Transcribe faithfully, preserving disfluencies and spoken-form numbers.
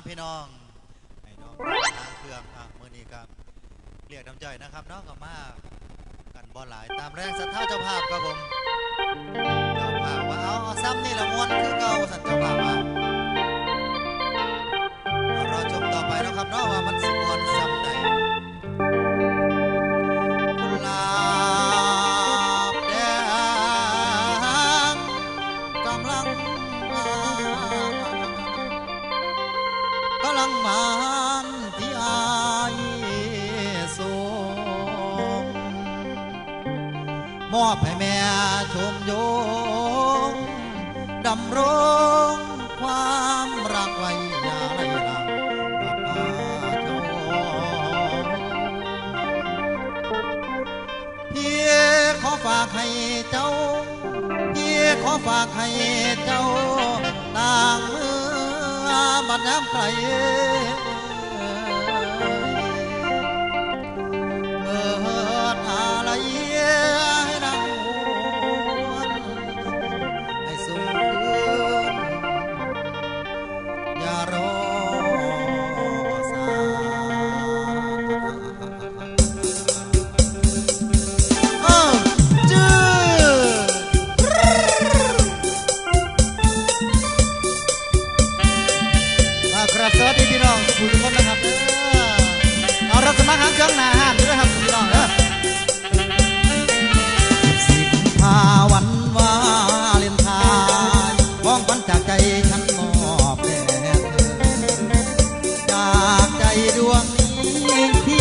พี่น้อง ให้น้องหางเครื่อง อ่ะ มื้อนี้ก็เรียกน้ำใจนะครับเนาะ ก็มากันบ่หลาย ตามแรงศรัทธาเจ้าภาพครับผม เจ้าภาพว่า เอา เอาซ้ำนี่ละม่วนคือเก่า สั่นเจ้าภาพว่า รอชมต่อไปนะครับเนาะ ว่ามันสิม่วนซ้ำใด กุหลาบแดงกำลังมา กำลังมานที่อายส่ง มอบให้แม่ชมยง ดำรงความรักไว้อย่าไร้หลัง พระพาเจ้า พี่ขอฝากให้เจ้า พี่ขอฝากให้เจ้า ต่างเมือบัดยามไกล เมิดอาลัยให้นางหวน ให้สุขคืน อย่ารอสา เออ จื้อ อ่า ครับ สวัสดีพี่น้องทุกผู้ทุกคนนะครับเด้อ เอา เราจะมาหาเครื่องหน้าห้านด้วยนะครับพี่น้องเด้อ สิบห้าวันวาเลนไทน์ ของขวัญจากใจฉันมอบแด่เธอ จากใจดวงนี้ที่